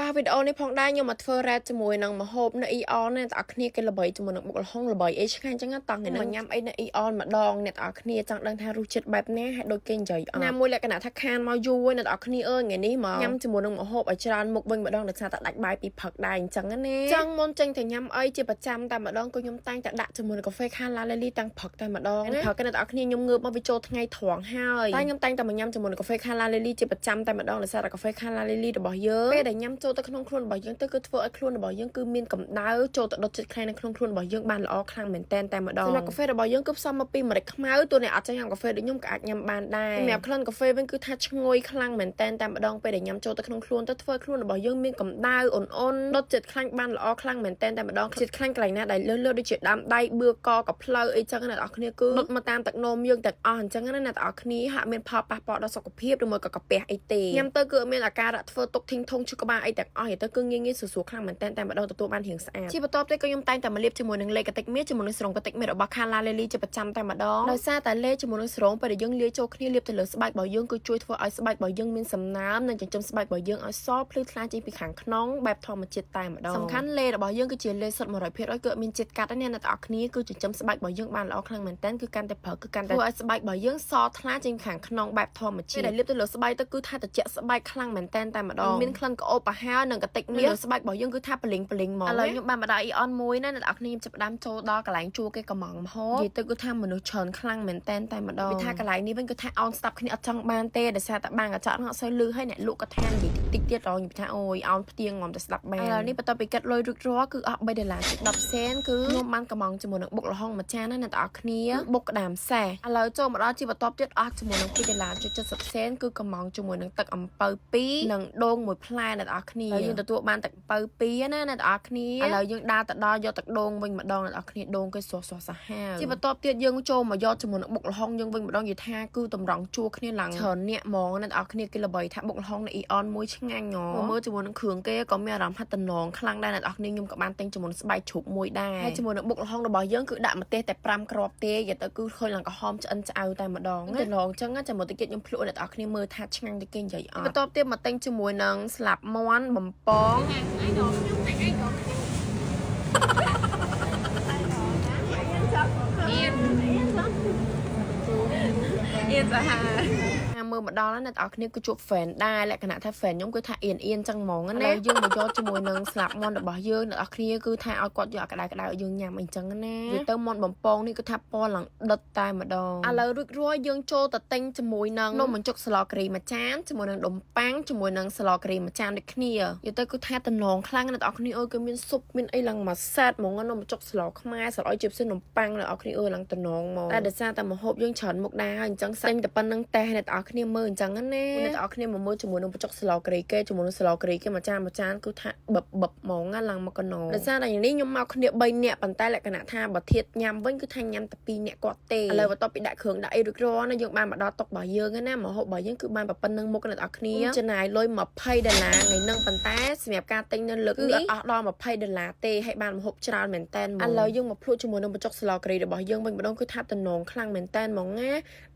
បាទវីដេអូនេះផងដែរខ្ញុំមកធ្វើ rate ជាមួយនឹងម្ហូបនៅ AEON អ្នកទាំងអស់គ្នាគេល្បីជាមួយនឹងបុកល្ហុងល្បីអីឆ្ងាញ់ចឹងណាតោះថ្ងៃនេះមកញ៉ាំអីនៅ AEON ម្ដងអ្នកទាំងអស់គ្នាចង់ដឹងថារសជាតិបែបណាហើយដូចគេនិយាយអត់ណាមួយលក្ខណៈថាខានមកយូរហើយអ្នកទាំងអស់គ្នាអើយថ្ងៃនេះមកញ៉ាំជាមួយនឹងម្ហូបឲ្យច្រើនមុខវិញម្ដងដោយសារតែដាច់បាយពីព្រឹកដែរអញ្ចឹងណាចឹងមុនចេញទៅញ៉ាំអីជាប្រចាំតែម្ដងក៏ខ្ញុំតែងតែដាក់ជាមួយនឹងកាហ្វេខាឡាលេលីតាំងព្រឹកតែម្ដងណាព្រឹកអ្នកទាំងអស់គ្នាខ្ញុំងើបមកវាចូលថ្ងៃត្រង់ហើយតែខ្ញុំតែងតែមកញ៉ាំជាមួយនឹងកាហ្វេខាឡាលេលីជាប្រចាំតែម្ដងដោយសារតែកាហ្វេខាឡាលេលីរបស់យើងពេលដែលញ៉ាំចូលទៅក្នុងខ្លួនរបស់យើងទៅគឺធ្វើឲ្យខ្លួនរបស់យើងគឺមានកម្ដៅចូលទៅដុតជាតិខ្លាញ់នៅក្នុងខ្លួនរបស់យើងបានល្អខ្លាំងមែនតែនតែម្ដងសម្រាប់កាហ្វេរបស់យើងគឺផ្សំមកពីម្រេចខ្មៅទោះអ្នកអត់ចេះញ៉ាំកាហ្វេដូចខ្ញុំក៏អាចញ៉ាំបានដែរសម្រាប់ក្លិនកាហ្វេវិញគឺថាឈ្ងុយខ្លាំងមែនតែនតែម្ដងពេលដែលញ៉ាំចូលទៅក្នុងខ្លួនទៅធ្វើឲ្យខ្លួនរបស់យើងមានកម្ដៅអ៊ុនអ៊ុនដុតជាតិខ្លាញ់បានល្អខ្លាំងមែនតែនតែម្ដងជាតិខ្លាញ់កន្លែងណាដែលលើសលើសដូចជាដើមដៃបឿកកផ្លូវអីចឹងអ្នកនរគ្នាគឺដុតមកតាមទឹកនោមយើងទាំងអស់អញ្ចឹងណាអ្នកនរគ្នាហាក់មានផលប៉ះពាល់ដល់សុខភាពឬមួយក៏កាពះអីទេញ៉ាំទៅគឺអត់មានអាការៈធ្វើទុកធីងធុងឈឺក្បាលអីទាំងអស់ទៅគឺងាយងាយស្រួលៗខ្លាំងមែនតែនតែម្ដងទទួលបានរៀងស្អាតជាបន្ទាប់ទៀតក៏ខ្ញុំតែងតែមកលាបជាមួយនឹងលេកាតិចមាសជាមួយនឹងស្រោងកាតិចមាសរបស់ Kala Lily ជាប្រចាំតែម្ដងដោយសារតែលេជាមួយនឹងស្រោងពេលដែលយើងលាយចូលគ្នាលាបទៅលើស្បែករបស់យើងគឺជួយធ្វើឲ្យស្បែករបស់យើងមានសំណើមនិងចិញ្ចឹមស្បែករបស់យើងឲ្យសភ្លឺថ្លាចេញពីខាងក្នុងបែបធម្មជាតិតែម្ដងសំខាន់លេរបស់យើងគឺជាលេសុទ្ធ100%គឺអត់មានជាតិកាត់ទេណាអ្នកទាំងអស់គ្នាគឺចិញ្ចឹមស្បែករបស់យើងបានល្អខ្លាំងមែនតើគឺកាន់តែប្រើគឺកាន់តែធ្វើឲ្យស្បែករបស់យើងសថ្លាចេញខាងក្នុងបែបធម្មជាតិពេលដែលលាបទៅលើស្បែកទៅគឺថាត្រជាក់ស្បែកខ្លាំងមែនតើតែម្ដងមានក្លិនក្អូបប្រហើរនិងកាតិចមាសស្បែករបស់យើងគឺថាប្លីងប្លីងហ្មងឥឡូវខ្ញុំបានមកដល់ AEON មួយណាអ្នកទាំងអស់គ្នាខ្ញុំចាប់ផ្ដើមចូលដល់កន្លែងជួគេកំងម្ហូបនិយាយទៅគឺថាមនុស្សច្រើនខ្លាំងមែនតែនតែម្ដងវាថាកន្លែងនេះវិញគឺថាអោនស្ដាប់គ្នាអត់ចង់បានទេដោយសារតែបានកញ្ចក់ហ្នឹងអត់សូវលឺហើយអ្នកលក់ក៏ថានិយាយតិចតិចទៀតរងខ្ញុំថាអូយអោនផ្ទៀងងំតែស្ដាប់បានឥឡូវនេះបន្ទាប់ពីកាត់លុយរួចរាល់គឺអស់3ដុល្លារជិត10សេនគឺខ្ញុំបានកំងជាមួយនឹងបុកល្ហុងមួយចានណាអ្នកទាំងអស់គ្នាបុកក្តាមសេះឥឡូវចូលមកដល់ជាបន្ទាប់ទៀតអស់ជាមួយនឹង2ដុល្លារជិត70សេនគឺកំងជាមួយនឹងទឹកអំពៅ2និងដូងមួយផ្លែអ្នកទាំងអស់គ្នាហើយយើងទទួលបានទឹកអំពៅ2ណាអ្នកទាំងអស់គ្នាឥឡូវយើងដើរទៅដល់យកទឹកដូងវិញម្ដងអ្នកទាំងអស់គ្នាដូងគេស្រស់ស្រស់សាហាវជាបន្ទាប់ទៀតយើងចូលមកយកជាមួយនឹងបុកល្ហុងយើងវិញម្ដងនិយាយថាគឺតម្រង់ជួរគ្នាឡើងច្រើនអ្នកហ្មងអ្នកទាំងអស់គ្នាគេល្បីថាបុកល្ហុងនៅ AEON មួយឆ្ងាញ់ហ៎មើលជាមួយនឹងគ្រឿងគេក៏មានអារម្មណ៍ហាត់តំណងខ្លាំងដែរអ្នកទាំងអស់គ្នាខ្ញុំក៏បានទិញជាមួយនឹងស្បែកជ្រូកមួយដែរហើយជាមួយនឹងបុកល្ហុងរបស់យើងគឺដាក់ម្ទេសតែ5គ្រាប់ទេនិយាយទៅគឺឃើញឡើងក្រហមឆ្អិនឆ្អៅតែម្ដងតំណងអញ្ចឹងចាំមកតិចទៀតខ្ញុំភ្លក់អ្នកទាំងអស់គ្នាមើលថាឆ្ងាញ់ទៅគេនិយាយអត់បន្ទាប់ទៀតមកទិញជាមួយនឹងស្លាប់មាន់បំពង អាយដខ្ញុំតែអាយដខ្ញុំអៀនអៀនសាហា ថាមើលមកដល់ណាអ្នកទាំងអស់គ្នាគឺជួប fan ដែរលក្ខណៈថា fan ខ្ញុំគឺថាអៀនអៀនចឹងហ្មងណាឥឡូវយើងមកយកជាមួយនឹងស្លាប់មាន់របស់យើងអ្នកទាំងអស់គ្នាគឺថាឲ្យគាត់យកអាក្តៅក្តៅឲ្យយើងញ៉ាំអីចឹងណានិយាយទៅមាន់បំពងនេះគឺថាពណ៌ឡើងដិតតែម្ដងឥឡូវរួចរាល់យើងចូលទៅទិញជាមួយនឹងនំបញ្ចុកស្លការីមួយចានជាមួយនឹងនំប៉័ងជាមួយនឹងស្លការីមួយចានដូចគ្នានិយាយទៅគឺថាតំណងខ្លាំងអ្នកទាំងអស់គ្នាអើយគឺមានស៊ុបមានអីឡើងមួយសេតហ្មងនំបញ្ចុកស្លខ្មែរស្លអុយជាពិសេសនំប៉័ងអ្នកទាំងអស់គ្នាអើយឡើងតំណងហ្មងតែដោយសារតែម្ហូបយើងច្រើនមុខដែរហើយអញ្ចឹងទិញតែប៉ុណ្្នឹងតេះអ្នកទាំងអស់គ្នាមើលអញ្ចឹងណាអ្នកទាំងអស់គ្នាមកមើលជាមួយនឹងបញ្ចុកស្លការីគេជាមួយនឹងស្លការីគេមួយចានមួយចានគឺថាបឹបបឹបហ្មងណាឡើងមកកណោដោយសារតែយ៉ាងនេះខ្ញុំមកគ្នា3នាក់ប៉ុន្តែលក្ខណៈថាបើធៀបញ៉ាំវិញគឺថាញ៉ាំតែ2នាក់គាត់ទេឥឡូវបន្ទាប់ពីដាក់គ្រឿងដាក់អីរួចរាល់ណាយើងបានមកដល់តុរបស់យើងណាម្ហូបរបស់យើងគឺបានប៉ុណ្្នឹងមុខអ្នកទាំងអស់គ្នាចំណាយលុយ20ដុល្លារថ្ងៃហ្នឹងប៉ុន្តែសម្រាប់ការទិញនៅលើកនេះគឺអត់អស់ដល់20ដុល្លារទេហើយបានម្ហូបច្រើនមែនតែនហ្មងឥឡូវយើងមកភ្លក់ជាមួយនឹងបញ្ចុកស្លការីរបស់យើងវិញម្ដងគឺថាតំណងខ្លាំងមែនតែនហ្មងណា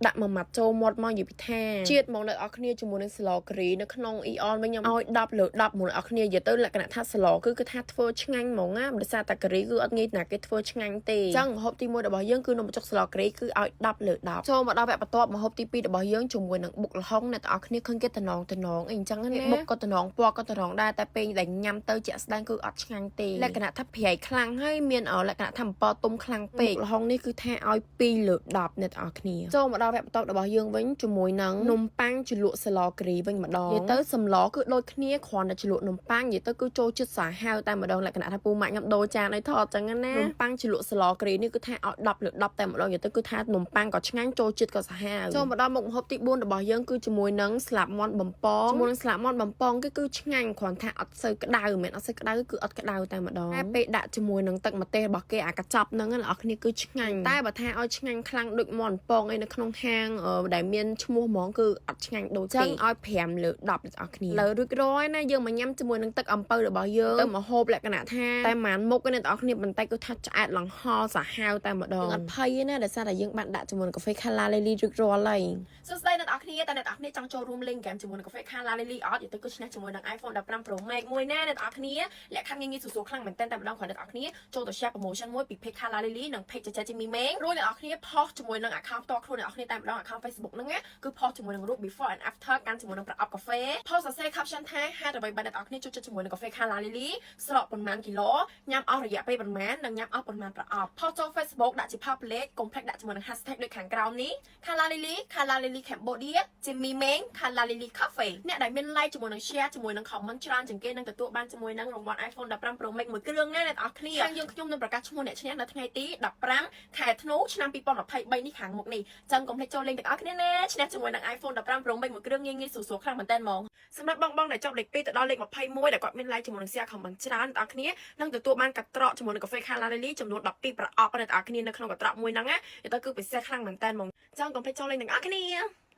ដាក់មួយម៉ាត់ចូលមាត់មកនិយាយពីថាជាតិហ្មងអ្នកនរគ្នាជាមួយនឹងស្លការីនៅក្នុង AEON វិញខ្ញុំឲ្យ10លើ10ហ្មងអ្នកនរគ្នានិយាយទៅលក្ខណៈថាស្លគឺគឺថាធ្វើឆ្ងាញ់ហ្មងណាដោយសារតែការីគឺអត់ងាយណាគេធ្វើឆ្ងាញ់ទេអញ្ចឹងម្ហូបទី1របស់យើងគឺនំបញ្ចុកស្លការីគឺឲ្យ10លើ10ចូលមកដល់វគ្គបន្ទាប់ម្ហូបទី2របស់យើងជាមួយនឹងបុកល្ហុងអ្នកទាំងអស់គ្នាឃើញគេតំណងតំណងអីអញ្ចឹងណាបុកក៏តំណងពណ៌ក៏តំណងដែរតែពេលដែលញ៉ាំទៅជាក់ស្ដែងគឺអត់ឆ្ងាញ់ទេលក្ខណៈថាប្រៃខ្លាំងហើយមានលក្ខណៈថាអំពទុំខ្លាំងពេកល្ហុងនេះគឺថាឲ្យ2លើ10អ្នកទាំងអស់គ្នាចូលមកដល់វគ្គបន្ទាប់របស់យើងវិញជាមួយនឹងនំប៉័ងជ្រលក់ស្លការីវិញម្ដងនិយាយទៅសម្លគឺដូចគ្នាគ្រាន់តែជ្រលក់នំប៉័ងនិយាយទៅគឺចូលចិត្តសាហាវតែម្ដងលក្ខណៈថាពូម៉ាក់ខ្ញុំដូរចានឲ្យថតចឹងណានំប៉័ងជ្រលក់ស្លការីនេះគឺថាឲ្យ10លើ10តែម្ដងនិយាយទៅគឺថានំប៉័ងក៏ឆ្ងាញ់ចូលជាតិក៏សាហាវចូលមកដល់មុខម្ហូបទី4របស់យើងគឺជាមួយនឹងស្លាប់មាន់បំពងជាមួយនឹងស្លាប់មាន់បំពងគឺគឺឆ្ងាញ់គ្រាន់ថាអត់សូវក្តៅមិនអត់សូវក្តៅគឺអត់ក្តៅតែម្ដងតែពេលដាក់ជាមួយនឹងទឹកម្ទេសរបស់គេអាកញ្ចប់ហ្នឹងអ្នកនរគ្នាគឺឆ្ងាញ់តែបើថាឲ្យឆ្ងាញ់ខ្លាំងដូចមាន់បំពងអីនៅក្នុងហាងដែលមានឈ្មោះហ្មង គឺអត់ឆ្ងាញ់ដូចទេចឹងឲ្យ5លើ10អ្នកទាំងអស់គ្នាលើរួចរាល់ណាយើងមកញ៉ាំជាមួយនឹងទឹកអំពៅរបស់យើងទៅមកហូបលក្ខណៈថាតែម៉ានមុខអ្នកទាំងអស់គ្នាបន្តិចគឺថាឆ្អែតលង្ហល់សាហាវតែម្ដងអត់ភ័យទេណាដោយសារតែយើងបានដាក់ជាមួយនឹងកាហ្វេ Kala Lily រួចរាល់ហើយសួស្តីអ្នកទាំងអស់គ្នាតើអ្នកទាំងអស់គ្នាចង់ចូលរួមលេងហ្គេមជាមួយនឹងកាហ្វេ Kala Lily អត់យទៅគឺឈ្នះជាមួយនឹង iPhone 15 Pro Max មួយណាអ្នកទាំងអស់គ្នាលក្ខខណ្ឌងាយៗស្រួលៗខ្លាំងមែនទែនតែម្ដងគ្រាន់អ្នកទាំងអស់គ្នាចូលទៅ share promotion មួយពី page Kala Lily និង page ចែកជីមីមេងរួចអ្នកទាំងអស់គ្នា post ជាមួយនឹង account ផ្ទាល់ខ្លួនអ្នកទាំងអស់គ្នាតែម្ដង account Facebook ហ្នឹងណាគឺ post ជាមួយនឹងរូប before and after កាន់ជាមួយនឹងប្រអប់កាហ្វេ post សរសេរ caption ថាហេតុអ្វីបានអ្នកទាំងអស់គ្នាចូលចិត្តជាមួយនឹងកាហ្វេ Kala Lily ស្រកប៉ុន្មានគីឡូញ៉ាំអស់រយៈពេលប៉ុន្មាននិងញ៉ាំអស់ប៉ុន្មានប្រអប់ post ចូល Facebook ដាក់ជា public កុំភ្លេចដាក់ជាមួយនឹង hashtag ដូចខាងក្រោមនេះ Kala Lily Kala Lily Cambodia Jimmy Meng Kala Lily Cafe អ្នកដែលមាន like ជាមួយនឹង share ជាមួយនឹង comment ច្រើនជាងគេនឹងទទួលបានជាមួយនឹងរង្វាន់ iPhone 15 Pro Max មួយគ្រឿងណាអ្នកទាំងអស់គ្នាខាងយើងខ្ញុំនឹងប្រកាសឈ្មោះអ្នកឈ្នះនៅថ្ងៃទី15ខែធ្នូឆ្នាំ2023នេះខាងមុខនេះចឹងកុំភ្លេចចូលលេងទាំងអស់គ្នាណាឈ្នះជាមួយនឹង iPhone 15 Pro Max មួយគ្រឿងងាយៗស្រួលៗខ្លាំងមែនតើហ្មងសម្រាប់បងៗដែលចប់លេខ2ទៅដល់លេខ21ដែលគាត់មាន like ជាមួយនឹង share comment ច្រើនអ្នកទាំងអស់គ្នានឹងទទួលបានកន្ត្រកជាមួយនឹងកាហ្វេ Kala Lily ចំនួន12ប្រអប់អ្នកទាំងអស់គ្នានៅក្នុងកន្ត្រកមួយហ្នឹងណាទៅគឺពិសេសខ្លាំងមែនតើហ្មងចឹងកុំភ្លេចចូលលេងទាំងអស់គ្នា។